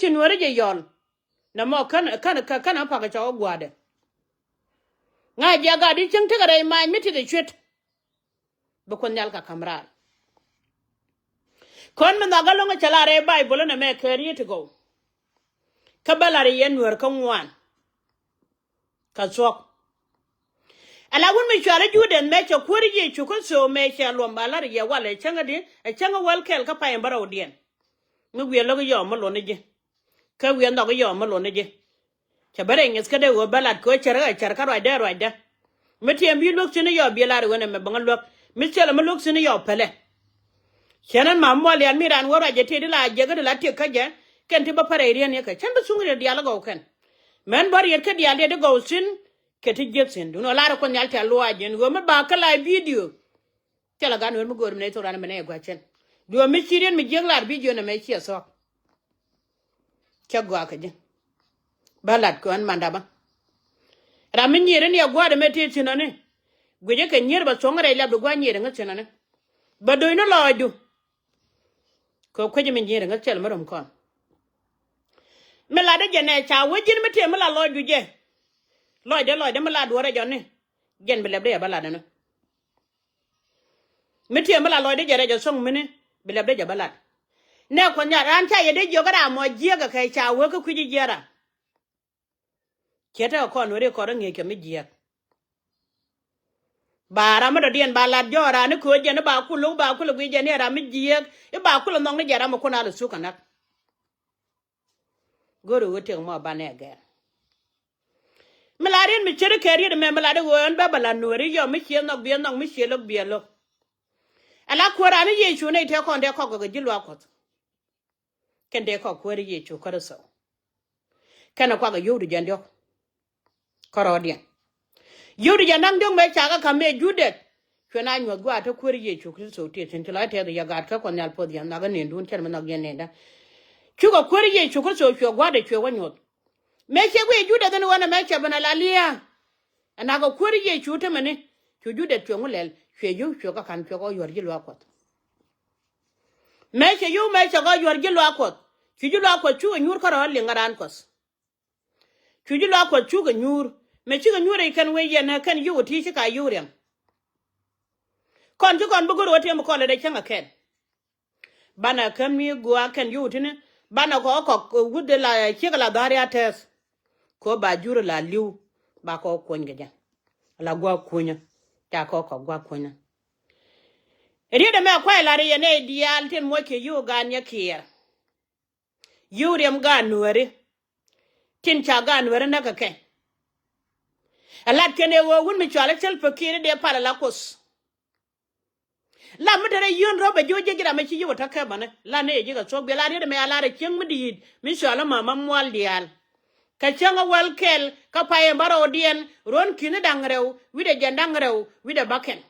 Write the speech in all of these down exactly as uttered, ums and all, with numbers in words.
Ci Nuääri jɛ yɔl. Nɛ mɔ kän kän kän kän a pak cɔk a gua̱a̱dɛ. Ŋa̱c jiɛ gat i̱ cieŋ tekɛ rɛy mac mi ti te cuet. Bi Kuoth Nhial kɛ ka̱m raar. Kɔn mi nhɔk alo̱ŋ cɛ lar ɛ Bayböl ɛn ɛmɛ kɛ riet ti gɔw. Kä bä lar yɛn Nuäär kä ŋuan. Kɛ thuɔ̱k. Ala wun mi cual i̱ Juudɛth mɛ cɛ Kuäär Yecu Kritho mɛ cɛ luɔm ba lar yɛ walɛ cäŋ adi ɛ cäŋ wäl kɛl kä pay in bärɔwdiɛn. Mi wiɛ lo̱k i̱ yɔm mi luɔ̱n i̱ ji̱. Kä wiɛ nhɔk i̱ yɔm mi luɔ̱n i̱ ji̱. Cɛ bä rɛy ŋi̱th kädɛ ɣöö bä lat kɛ ɣöö cär kä cär kä ruacdä ruacdä. Mi tiɛm bi luäk thi̱n i̱ yɔw biɛ lar i̱ wen ɛmɛ bäŋä luäk. Mi thilɛ mi luäk thi̱n i̱ yɔw pälɛ. Cɛn ɛn ma muɔl yɛn mi raan wä ruacɛ ti di la jiɛk di la tiek kä jɛ. Kɛn ti bä pärɛ i̱ riɛn yɛ kɛ cɛn bi thuŋ riet diaal i̱ gɔw kɛn. Mɛn bä riet kä diaal diɛ di gɔw thi̱n. Kɛ ti jiäk thi̱n dun ɔ lar i̱ Kuoth Nhial tɛ̈th luaac yɛn ɣöö mi ba kä la bidio. Thilɛ gan wen mi go̱o̱r mi nɛy thok raan mi nɛy gua̱cɛn. Duɔ̱ɔ̱p mi ci riet mi jiäk lar bi jiön ɛmɛ ciɛ thuɔ̱k. Cä gɔaa kä ji̱. Bä lat kɔn manda bä. Ram mi nyier in yɛ gua̱a̱r ɛmɛ tëë thi̱n ɔni. Guic ikɛ nyier bɛ thuɔ̱ŋ rɛy lɛp di gua̱a̱r nyier in ŋä thi̱n ɔni. Bɛ do̱cni lɔɔcdu. Kɛ kuec mi nyier in ŋä thil mi rom kɔn. Mi lat di jɛ nɛ ca wec ji̱n mi tëë mi la lɔɔcdu jɛ. Lɔcdɛ lɔcdɛ mi lat duɔ̱ɔ̱r rɛc ɔni. Jɛn bi lɛp di yɛ bä lat ɛnɔ. Mi tiɛm mi la lɔcdä jɛ rɛc ɛ thoŋ mini bi lɛpdä jɛ bä lat. Nɛ Kuɔth Nhial raan ca yɛ dee jiök kä ram mɔ jiääk ɛ kɛ ca wee kä kui̱c jiɛɛra. Ciɛ tekɛ kɔn weri kɔn ri ŋi̱i̱c kɛ mi jiääk. Ba ram mi dɔ̱diɛn ba lat jɔɔk raan ni köö jɛn i̱ ba kul lo̱k ba kul ɛ guic jɛn i̱ ram mi jiääk i̱ ba kul ɛ nhɔk ni jɛ ram mi kun al ɛ thuk kɛ näk. Go̱o̱ri ɣöö tiek mɔ banɛ gɛr. Mi la riet mi ce̱t kɛ riet mɛ mi la di ɣöö ɛn bɛ bɛ la nueeri yɔ mi ciɛ nhɔk biɛ nhɔk mi ciɛ lo̱k biɛ lo̱k. Ala kuäär an i̱ Yecu nɛy tëë kɔn dee kɔk kɛ ji̱ luaak Kuɔth. Kɛn dee kɔk kuäär i̱ Yecu Kritho. Kɛn ɛ kuak ɛ yio̱w di jɛn diɔ̱k. Kärɔɔdiɛn. Yio̱w di jɛ naŋ diɔ̱k mëë cakɛ ka̱m mëë Judɛth. Cuɛ na nyuɔ̱th gua̱a̱th te kuäär Yecu Kritho tëë thi̱n ci lɔc tɛth yɛ gaat kä Kuɔth Nhial puɔth yɛn nhɔakä nendun cɛn mi nhɔk yɛn nendä. Cukɛ kuäär Yecu Kritho cuɛ gua̱a̱th dee cuɛ wä nyuɔ̱th. Mëë cɛ guic Judɛth ni wä nɛmɛ cɛ ben ala lia̱a̱. Ɛn akɛ kuäär Yecu temɛ ni cu Judɛth cuɛ ŋu lɛl cuɛ yio̱w cuɛ kä ka̱n cuɛ kɔ yuɔ̱r ji̱ luaak Kuɔth. Mëë cɛ yio̱w mëë cɛ kɔ yuɔ̱r ji̱ luaak Kuɔth. Cu ji̱ luaak Kuɔth cukɛ nyuur kärɔ̱ liŋ ɛ raan Kuɔth. Cu ji̱ luaak Kuɔth cukɛ nyuur mëë cikɛ nyuur i̱ kɛn wee yɛn ɛ kɛn yio̱w ɛ ti̱i̱ ci ka yio̱w riɛm. Kɔn ci kɔn bi go̱r wä tiɛm kɔn lɛ dee cäŋ ɛ kɛn. Banɛ käm ni gua̱a̱ kɛn yio̱w ti̱ni banɛ kɔ kɔk wut dee la ciek la dha̱a̱r ya tɛth. Kɔ ba jur la li̱w ba kɔ kuony kɛ jɛ. La gua̱a̱ kuonyä ca kɔ kɔk gua̱a̱ kuonyä. Riet ɛmɛ kuay la ri yɛn ɛ diaal tin muɔc kɛ yio̱w gaan yɛ kiɛɛr. Yio̱w riɛm gaat nuääri. Tin ca gaat nuääri näk kɛ kɛ. Ɛ lat kɛn ɛ ɣöö wun mi cual i̱ Salva Kiir i̱ dee pal ala Kuoth. Lam mi te rɛy yien rɔ̱ bɛ ji̱ wä jiäk ji̱ ram mi ci yio̱w ɛ täk kɛ bäni la nɛy ɛ ji̱ kɛ thuɔ̱k biɛ la riet ɛmɛ a lar ɛ cieŋ mi di̱i̱t mi cual i̱ mama mual diaal. Kɛ cäŋ ɛ wäl kɛl kä pay ɛn bärɔwdiɛn ruɔ̱n ki̱ni da̱ŋ rɛw wi̱cdɛ jɛn da̱ŋ rɛw wi̱cdɛ bäkɛl.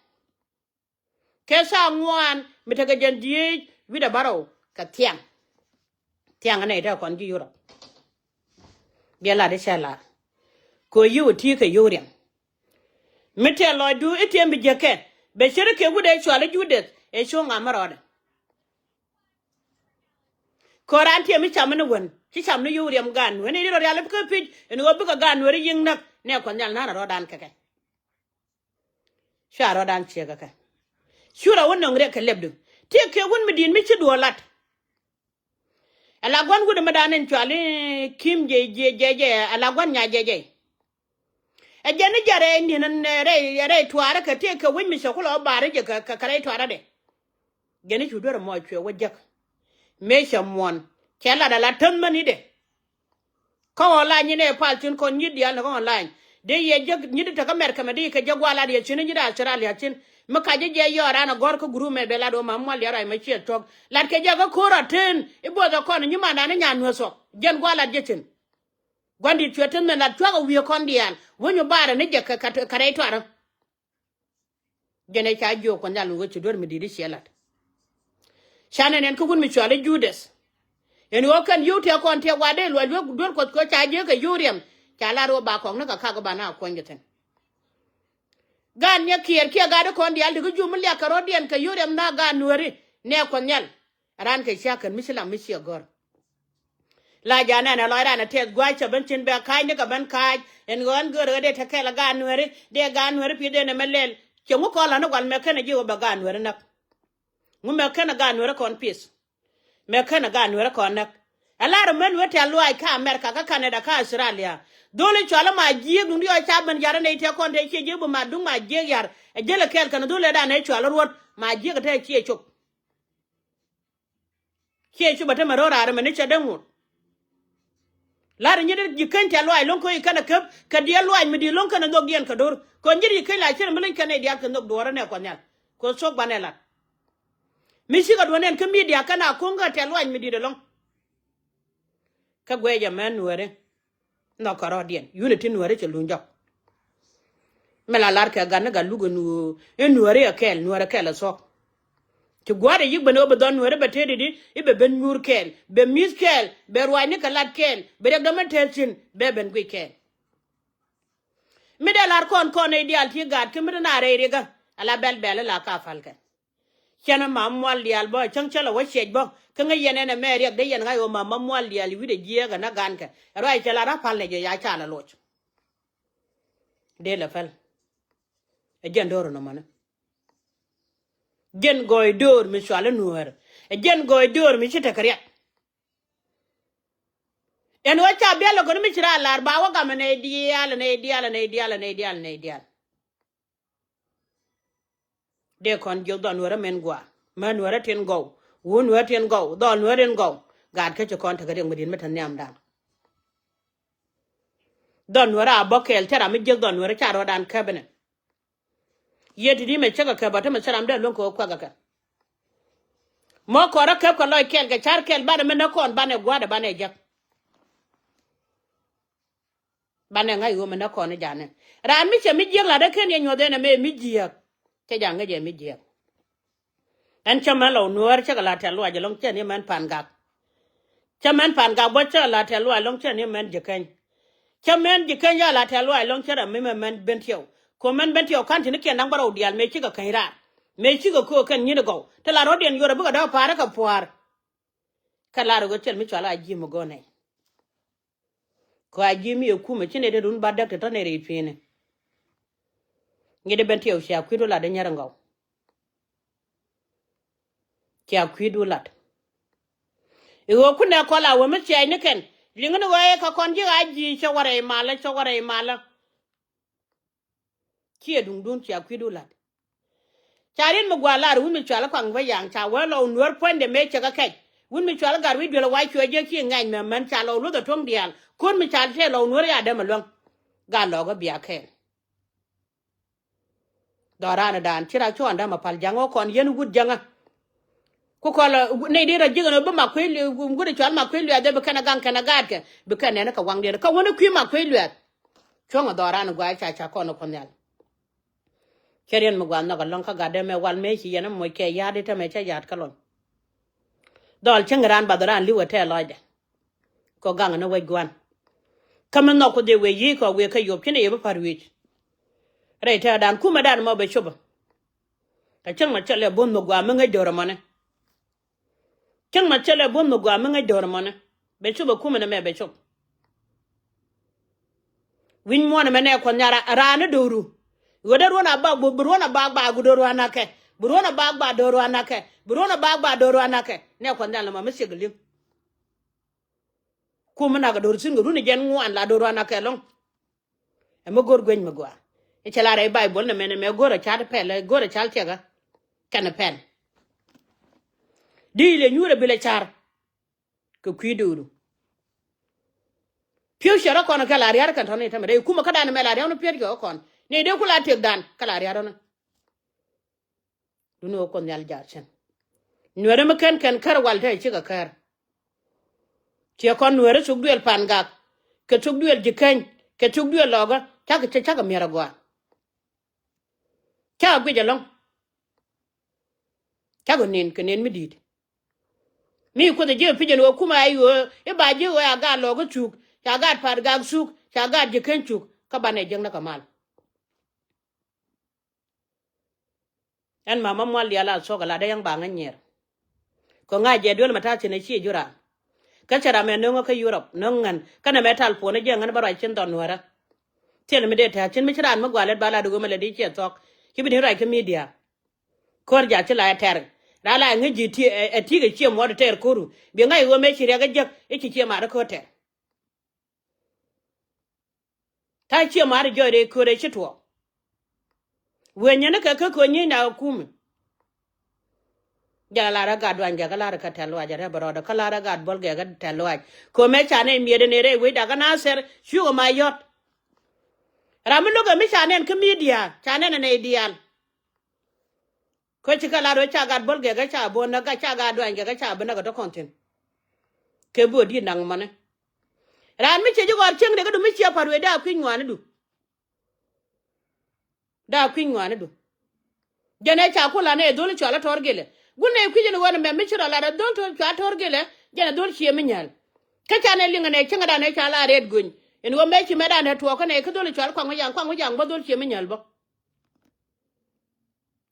Kɛ thaa ŋuan mi tekɛ jɛn dhieec wi̱cdɛ bärɔw kɛ thiaŋ. Thiaŋ ɛ nɛy tekɛ kɔn ji̱ Yurop. Biɛ lat i̱ cɛ lar. Kɛ ɣöö yio̱w ɛ ti̱i̱ kɛ yio̱w riɛm. Mi tɛ̈ lɔcdu i̱ tiɛm bi jiäkɛ bɛ ce̱t i̱ kɛ wut ëë cual i̱ Judɛth ëë cuŋ ŋam mi rɔɔdɛ. Kɛ ɣöö raan tiɛm i̱ cam ni wän ci cam ni yio̱w riɛm gaat nuääri ni ri rɔ rial i̱ bi kä pi̱c ɛn ɣöö bikɛ gaat nuääri yi̱ŋ näk nɛ Kuɔth Nhial na̱a̱n ɛ rɔɔdan kɛ kɛ. Cua rɔɔdan ciek kɛ kɛ. Cu rɔ wä nöŋ riɛk kɛ lɛpdu. Tiek kiɛ wun mi di̱i̱t mi ci duɔ̱ɔ̱r lat. Ala gua̱n wut mi dan in cual i̱ Kim jɛ jɛ jɛ jɛ ala gua̱n nya jɛ jɛ. Ɛ jɛn i̱ jɛ rɛy ni̱n rɛy rɛy tuaarä kɛ tiek kɛ wec mi cɛ kulɔ bar i̱ jɛ kɛ kɛ rɛy tuaarä dɛ. Jɛn i̱ cu duer ɛmɔ cuɛ wä jäk. Mëë cɛ muɔ̱n cɛ lat ala täth mäni dɛ. Kä online nɛ pal thi̱n kɔn nyi̱t diaal ni kä online. Dee yɛ jek nyi̱t tekä America mɛ dee kɛ jek gua̱a̱r lat yɛ thi̱n nyi̱t Australia thi̱n. Mi ka jɛ jɛ yɔɔr an a gɔ̱r kä group mɛ bɛ lat wä ma mual diaal ruac mɛ ciɛ thuɔ̱k. Lat kɛ jɛ kä ko̱r a ten i̱ bo̱o̱th ɛ kɔn nyimandan i̱ nyan nueth thuɔ̱k. Jɛn gua̱a̱r lat jɛ thi̱n. Gua̱n di̱t cuɛ ten mɛ lat cua̱k a wi̱i̱ kɔn diaal wä nyu baarɛ ni jɛ kɛ kɛ rɛy tuarä. Jɛn ɛ ca jiök Kuɔth Nhial mi wee ci duer mi di̱i̱t i̱ ciɛ lat. Ca nɛn ɛn kä wun mi cual i̱ Judɛth. Ɛn ɣöö kɛn yio̱w tëë kɔn tëë gua̱a̱r dee luɔc wee duer Kuɔth kɛ ca jiäk kɛ yio̱w riɛm. Ca lar ɣöö ba kɔk ni kɛ kak i̱ ba na kuɔ̱ny kɛ thi̱n. Gaat nyɛ kiɛɛr kiɛ gaat i̱ kɔn diaal ti kä jum mi liak kɛ rɔ̱diɛn kɛ yio̱w riɛm na gaat nuääri nɛ Kuɔth Nhial. Raan kɛ cia̱a̱k kɛn mi ci lam mi ciɛ gɔ̱r. La ja nɛn ɛ lɔc ran ɛ tɛth gua̱a̱c cɛ ben cin bɛ ka̱a̱c ni kɛ ben ka̱a̱c ɛn ɣän gör ɣä dee te kɛl ɛ gaat nueeri dee gaat nueeri pi̱th dee nɛ mɛ lɛl. Cɛ ŋu kɔn la ni wal mɛ kɛn ɛ ji̱ ɣä bɛ gaat nueeri näk. Ŋu mɛ kɛn ɛ gaat nueeri kɔn pi̱th. Mɛ kɛn ɛ gaat nueeri kɔn näk. Ɛ lar män wee tɛ̈th luaac kä America kä Canada kä Australia. Dholi cual ma jiek duŋ di ɔ ca ben yar ɛ nɛy tiɛ kɔn te ciɛ jiek bi ma duŋ ma jiek yar. Ɛ jälɛ kɛɛl kɛn dholi ɛ dan ɛ cual ruɔt ma jiek ɛ te ciɛ cop. Ciɛ cop ɛ te mɛ ro̱o̱ raar mɛ ni cɛ dee ŋot. Lar nyi di ji̱ keny tɛ̈th luaac lo̱ŋ kä i̱ kɛn ɛ käp kɛ diɛl luaac mi di̱i̱t lo̱ŋ kɛn ɛ nhök diɛn kɛ do̱r. Kɛ nyi di ji̱ keny la cir mi leny kɛn ɛ diaal kɛ nhök duɔ̱ɔ̱r ɛ nɛ kuɔth nhial. Kɛ thok banɛ lat. Mi cikɛ duɔ̱n ɛn kä media kɛn a ko̱ŋ kä tɛ̈th luaac mi di̱i̱t ɛlɔ̱ŋ. Kä guɛc ɛmɛ nuääri. Nhɔk kɛ rɔ̱diɛn unity nuääri cɛ luny jɔk. Mi la lar kɛ gat ni gat luk in nuääri ɛ kɛɛl nuääri kɛɛl ɛ thuɔ̱k. Ci gua̱a̱r ɛ yik ben ɣöö bi dhɔn nuääri bɛ tëëdi di i̱ bɛ ben nyuur kɛɛl bɛ mi̱th kɛɛl bɛ ruacni kɛ lat kɛɛl bɛ riɛk dɔ̱mɛ tëëth thi̱n bɛ ben guic kɛɛl. Mi dee lar kɔn kɔn nɛy diaal ti gaat kä mi ti na rɛy rikä ala bɛl bɛl ila ka pal kɛ. Cɛn ɛ mam mual diaal bä cäŋ cä lɛ wä ciɛc bä kä ŋäc yɛn ɛn ɛmɛ riɛk dee yɛn ŋa̱c ɣöö mam ma mual diaal i̱ wi̱cdɛ jiääk ɛn ɛ gankɛ ɛ ruac cɛ lar a pal nɛ jɛ ya ca lɛ loc. Dee lɛ pɛl. Ɛ jɛn do̱r ɛnɔmɔni. Jɛn gɔɔy do̱r mi cual i̱ nuäär. Ɛ jɛn gɔɔy do̱r mi ci tekɛ riɛk. Ɛn ɣöö ca biɛl ɛ kɔn mi ci raar lar ba wä gamɛ nɛy diaal nɛy diaal nɛy diaal nɛy diaal nɛy diaal. Dee kɔn jiök dhɔl nuäärä min gua̱a̱ mä nuäärä tin gɔw. Wun nuäärä tin gɔw dhɔl nuäärä tin gɔw. Gaat kä ci kɔn tekɛ riɛk mi di̱t mi te nhiamdan. Dhɔl nuäärä a bä kɛɛl cä ram mi jiök dhɔl nuäärä ca rɔɔdan käp inɛ. Yiëë ti di̱t mɛ cä kɛ käp a te mɛ cä ram dee luäŋ kɛ ɣöö kuɛk kɛ kɛ. Mɔ kɔn rɔ käp kɛ lɔc kɛɛl kɛ ca̱r kɛɛl banɛ mi näk kɔn banɛ gua̱a̱dɛ banɛ jek. Banɛ ŋa̱c ɣöö mi näk kɔn i̱ janɛ raan mi cɛ mi jiäk la̱t ɛ ken yɛ nyuɔth ɛn ɛmɛ mi jiäk. Cɛ ja̱ ŋäc ɛ mi jiäk. Ɛn cä mɛn lɔw nuäär cä kɛ la̱t tɛ̈th luaac ɛlɔ̱ŋ cä ni mɛn pan gak. Cä mɛn pan gak bä cä kɛ la̱t tɛ̈th luaac ɛlɔ̱ŋ cä ni mɛn ji̱ keny. Cä mɛn ji̱ keny cä kɛ la̱t tɛ̈th luaac ɛlɔ̱ŋ cä rɛ mi mɛ mɛn ben tiɛw. Ko̱ mɛn ben tiɛw ka̱n ti̱n ikiɛn da̱ŋ bä rɔw diaal mëë cikɛ käny raar. Mëë cikɛ köök kɛn nyin igɔw te la rɔ̱diɛn yuɔr ɛ bikɛ dɔ̱k pa̱a̱r ɛ kɛ pua̱a̱r. Kä lar ɣöö cɛl mi cual a ji̱ mi go̱o̱nɛ. Kɔ a ji̱ mi ɛ kumɛ ci nɛy te run ba däk te tɔ̱ nɛy rɛy pi̱i̱ni. Ŋi̱t ɛ ben tiɛw cia kui̱du lat ɛ nyɛr ɛ ŋɔw. Cia kui̱du lat. I̱ ɣöö kunɛ kɔl a wä mi thiac ni kɛn liŋ ni ɣöö ɛ kɛ kɔn ji̱ a ji̱ cɛ wä rɛy malä cɛ wä rɛy malä. Ciɛ duŋdun cia kui̱du la̱t. Ca riet mi gua̱a̱r lar wun mi cual kuaŋ bä yaŋ ca wee lɔ wun nuäär puɔ̱nydɛ mëë cɛ kɛ kɛc wun mi cual gat wi̱c duel a wac cuɛ jek ci ŋɛc mɛ män ca lɔ wun luth a tuɔ̱ŋ diaal ko̱n mi ca tɛɛ lɔ wun nuäär ya dämɛ luäŋ. Gat lɔɔkä bia kɛɛl. Dhɔran dan ci rak cuɔn dämɛ pal ja̱ŋ ɣä kɔn yɛn wut ja̱ŋä. Ku kɔl nɛy di rɔ ji̱ kɛn ɣöö bi mak kuec luɛth, gudi cual mak kuec luɛth ɛ bi kɛn ɛ gaŋ kɛn ɛ gaatkɛ bi kɛn nɛn kɛ waŋdiɛn kä wäni kui̱ mak kuec luɛth. Cuɔ̱ŋ ɛ dhɔran ɛ gua̱a̱c ca ca kɔn ɛ kuɔn nhial. Cä riɛn mi gua̱a̱th nhɔk ɛlɔ̱ŋ kä gatdɛ mɛ wal mëë ci yɛn ɛ moc kɛ ya̱a̱t i̱ tämɛ cä ya̱a̱t kä lɔny. Dhɔl cäŋ raan bath raan li̱w ɛ tɛɛ lɔcdɛ. Kɔ gaŋ ni wec gua̱n. Kä mi nhɔk ku dhie wëë yi̱i̱ kɔ wëë kä yop ci ni yop i̱ pa̱r wi̱i̱c. Rɛy tɛɛdan kumɛ dan mɔ bɛ copä. Kä cäŋ mɛ cä lɛ bo̱n nhök gua̱a̱ mi ŋäc do̱r ɛmɔni. Cäŋ mɛ cä lɛ bo̱n nhök gua̱a̱ mi ŋäc do̱r ɛmɔni. Bɛ copä kumɛ ni mɛ bɛ cop. Wi̱ny muɔ̱ɔ̱n ɛmɛ nɛ kuɔth nyar raan ni do̱ru. Ɣöö dee ruɔ̱n a bak bi ruɔ̱n a bak ba guut do̱ru anakɛ bi ruɔ̱n a bak ba do̱ru anakɛ bi ruɔ̱n a bak ba do̱ru anakɛ nɛ kuɔth nyar lɛ mɔ mi thiek li̱ŋ. Kum mi nak a do̱r thi̱n kɛ run ɛ jɛn ŋuan la do̱r wan a kɛ lɔ̱ŋ. Ɛ mi go̱r gueny mi gɔaa. Ɛ cɛ la rɛy Baybol nɛ mɛn ɛmɛ go̱r ɛ cal pɛl ɛ go̱r ɛ cal tiɛkä. Kɛn ɛ pɛl. Di ilɛ nyuur ɛ bil ɛ car. Kɛ kui̱ do̱ru. Pi̱w cɛ rɔ kɔn kɛ la riar kɛn tɔ̱ni tämɛ rɛy kumɛ kä dan ɛmɛ la riar ni piɛt kɛ kɔn ni dee ku la tiɛk dan kä la riar ni. Duni wä kuɔth nhial jar cɛn. Nuɛrɛ mi kɛn kɛn kär wal te cikɛ kär. Ciɛ kɔn nuɛrɛ thuk duël pan gak kɛ thuk duël ji̱ keny kɛ thuk duël lɔkä cakɛ cakɛ miɛr agɔaa. Cakɛ guic ɛlɔ̱ŋ. Cakɛ nin kɛ nin mi di̱i̱t. Mi kuoth ji̱ pi̱c ɛn ɣöö kumɛ a i̱ ɣöö i̱ ba ji̱ ɣöö a gaat lɔkä thuk ca gaat pan gak thuk ca gaat ji̱ keny thuk kä banɛ jiäknä kɛ mal. Ɛn mama mual diaal a thuɔ̱k a lat dee yäŋ ba ŋäc nyiɛr. Kɔ ŋa̱c jɛ duel ma ta̱a̱ thi̱n a ciɛ jur a. Kä cɛ ram ɛ no̱ŋä kä Europe no̱ŋ ŋän kä nɛmɛ tal puɔ̱n ɛ jiɛ ŋän bä ruac cin dhɔn nuäärä. Thilɛ mi dee tɛ̈r cin mi ci raan mi gua̱a̱r lät ba lat ɣöö mi lät i̱ ciɛ thuɔ̱k. Ci bi ni ruac kä media. Ko̱r ja̱ ci la ɛ tɛr. Raa la ɛ ŋäc ji̱ ti ɛ ti kɛ ciɛ muɔt ɛ tɛr ko̱ru bi ŋa̱c ɣöö mëë ci riɛk ɛ jiäk i̱ ci ciɛ mat ɛ ko̱r tɛr. Ta̱a̱ ciɛ mat jɔc rɛy köörɛ ci tuɔɔk. Wëë nyɛn kɛ kä köö nyi̱i̱n na kɛ kumɛ. Jɛn a lar ɛ gat duany gɛk kä lar ɛ kä tɛl luac ɛ rɛp ɛ rɔɔdɛ kä lar ɛ gat buɔl gɛk kä tɛl luac. Köö mɛ ca nɛy miɛt ɛ nɛy rɛy wecda kä Nathɛr. Cukɛ ma yɔ̱t. Ram mi lo̱kɛ mi ca nɛn kä media ca nɛn ɛ nɛy diaal. Kä ci kɛ lat wee ca gat buɔl gɛk kä ca bo̱o̱n näk kä ca gat duany gɛk kä ca bi näk kä tɔ kɔn thi̱n. Kɛ bo̱o̱ di̱t naŋ mɔni. Raan mi ciɛ ji̱ ɣɔr cieŋ dee kä du mi ciɛ pa̱t wee da̱a̱ kui̱ny ŋuaani du. Da̱a̱ kui̱ny ŋuaani du. Jɛn ɛ ca ku lan ɛ dhol cual ɛ tɔr gilɛ. Gun ɛ kui̱c ɛn ɣöö nɛ mɛm mi ci rɔ lat ɛ dhol cual tɔr gilɛ. Jɛn ɛ dhol ciɛ mi nyal. Kä ca nɛ liŋ ɛn ɛ cieŋ ɛ dan ɛ ca la rɛɛt gony. Ɛn ɣöö mɛ ci mɛ dan ɛ tuɔɔk kɛn ɛ kä dhol cual kuaŋ wi̱c yaŋ kuaŋ wi̱c yaŋ bä dhol ciɛ mi nyal bä.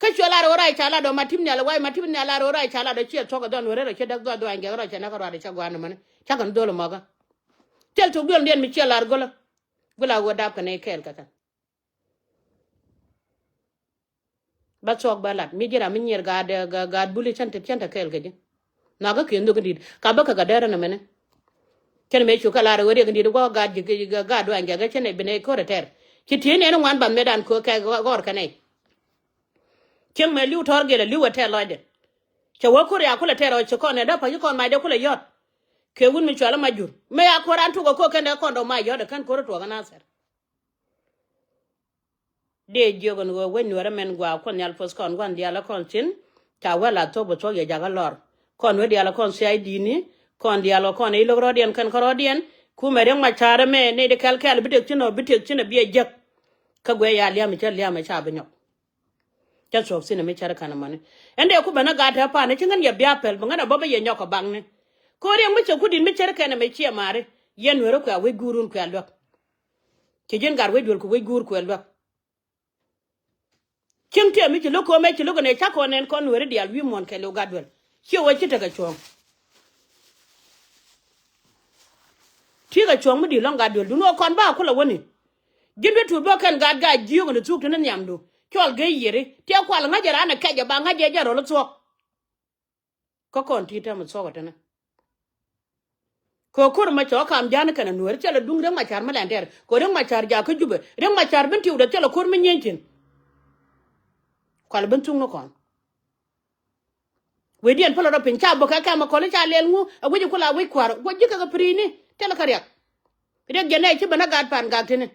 Kä cuɛ lar ɣöö rac ca lat ɔ ma tim nhial ɛ wac ma tim nhial lar ɣöö rac ca lat ɔ ciɛ thuɔ̱k ɛ dhɔn wee rɛl ɔ ciɛ däk dhɔath dhɔany gɛk rɔ cɛ näk kä ruaat ɛ cä gua̱a̱n ɛmɛni. Cakɛ ni dhol ɛmɔkä. Thil thok duel diɛn mi ciɛ lar gölä. Gula ɣöö dap kɛ nɛy kɛɛl kɛ kɛ. Bä thuɔ̱k bä lat mi ji̱ ram mi nyier gaat gaat buli cän te cän te kɛɛl kɛ ji̱. Nhɔakä kiɛ nhök in di̱t ka bä kɛ kɛ dɛr ɛn ɛmɛni. Cän mëë cu kɛ lar ɛ wee riɛk in di̱t guɔ gaat ji̱ gaat duany gɛk cän ɛ bi nɛy ko̱r ɛ tɛr. Ci tiee nɛn ŋuan bath mëëdan köök kɛ gɔr kɛ nɛy. Cieŋ mëë li̱w tɔ̱r gilɛ li̱w ɛ tɛr lɔcdɛ. Cɛ wä ko̱r ya kulɛ tɛr ɔ ci kɔn ɛ däpä ci kɔn macdɛ kulɛ yɔ̱t. Kɛ wun mi cual ɛ mac jur mëë ya ko̱r an tuk ɛ ko̱r kɛn dee kɔn dɔ̱ mac yɔ̱t ɛ kɛn ko̱r ɛ tuɔɔk ɛ Nathɛr. Dee jiök ɛn ɣöö wec nuɛrä mɛn gua̱a̱ kuɔth nhial puɔth kɔn gua̱n diaal ɛ kɔn thi̱n. Ca wee la thuɔ̱k bi thuɔ̱k yɛ jakä lɔr. Kɔn wee diaal ɛ kɔn C I D ni. Kɔn diaal ɛ kɔn i̱ lo̱k rɔ̱diɛn kɛn kä rɔ̱diɛn. Kumɛ riäŋ mac ca̱rä mɛ nɛy di kɛl kɛl bi tëk thi̱n ɔ bi tëk thi̱n ɛ bi ɛ jiäk. Kä guɛ ya liam ɛ cä liam ɛ ca bi nyɔk. Cä thuɔ̱k thi̱n ɛ mi cärä kän ɛmɔni. Ɛn dee ku ben ɛ gat te pa̱a̱n ɛ ci ŋän yɛ bia pɛl bi ŋän ɛ bä bä yɛ nyɔk kɛ bakni. Ko̱ riɛŋ mi cɛ kudin mi cärä kɛn ɛmɛ ciɛ ma̱a̱ri. Yɛn nuɛrä kuɛ wec guurun kuɛ luäk. Ci ji̱n gat wec duël ku wec guur kuɛ luäk. Cieŋ tiɛm mi ci lo̱k ko̱mɛ ci lo̱k ɛn ɛ cak kɔn ɛn kɔn weri diaal wi̱i̱ muɔ̱ɔ̱n kɛɛliw gat duel. Ciɛ wä ci tekɛ cuɔ̱ɔ̱ŋ. Ti̱i̱ kɛ cuɔ̱ɔ̱ŋ mi di̱i̱t lɔ̱ŋ gat duel dun wä kɔn ba kulɛ wäni. Ji̱n bi tuut bä kɛn gat gaa jiök ɛn thuk tini nhiamdu. Cɔl gee yiëri tiɛ kual ŋäcɛ raan ɛ kɛcɛ ba ŋäcɛ jɛ rɔl thuɔ̱k. Kä kɔn ti̱i̱t täämɛ thuɔ̱k ɛ tini. Kɛ ko̱r mɛ cɔk kam ja̱a̱n kɛnɛ nueeri thilɛ duŋ Riek Machar mi lɛn tɛɛr kɛ Riek Machar jakä Jubɛ Riek Machar bin tiwdɛ thilɛ ko̱r mi nyieny thi̱n. Kual bin thuŋni kɔn. Wecdiɛn pälɛ rɔ piny ca bä kɛ kɛmɛ kɔli ca lɛl ŋu ɛ wi̱c kula wi̱c kua̱r wä ji̱ kɛ kɛ pi̱ri̱ni thilɛ kä riak. Riak jɛ nɛy ci ben ɛ gaat pan gak tini.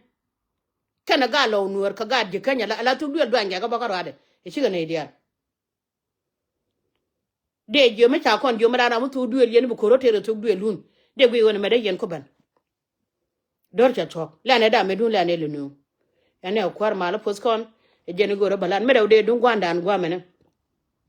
Kɛnɛ gaat lɔw nueer kɛ gaat ji̱ Kenya la thuk duël duany kɛ kɛ bä kä ruaadɛ ɛ cikɛ nɛy diaal. Dee jiömi ca kɔn jiömi ran ram mi thuk duëël yɛn bi ko̱r rɔ tëër ɛ thuk duëël lun. Dee guiy ɣän mɛ dee yɛn ku ben. Do̱r cɛ thuɔ̱k lɛn ɛ dam ɛ dun lɛn ɛ lɛ nööŋ. Ɛn ɛ kuäär mal ɛ puɔth kɔn ɛ jɛn i̱ go̱r ɛ bä lan mɛ dee wä dee duŋ gua̱ndan gua̱a̱mɛnɛ.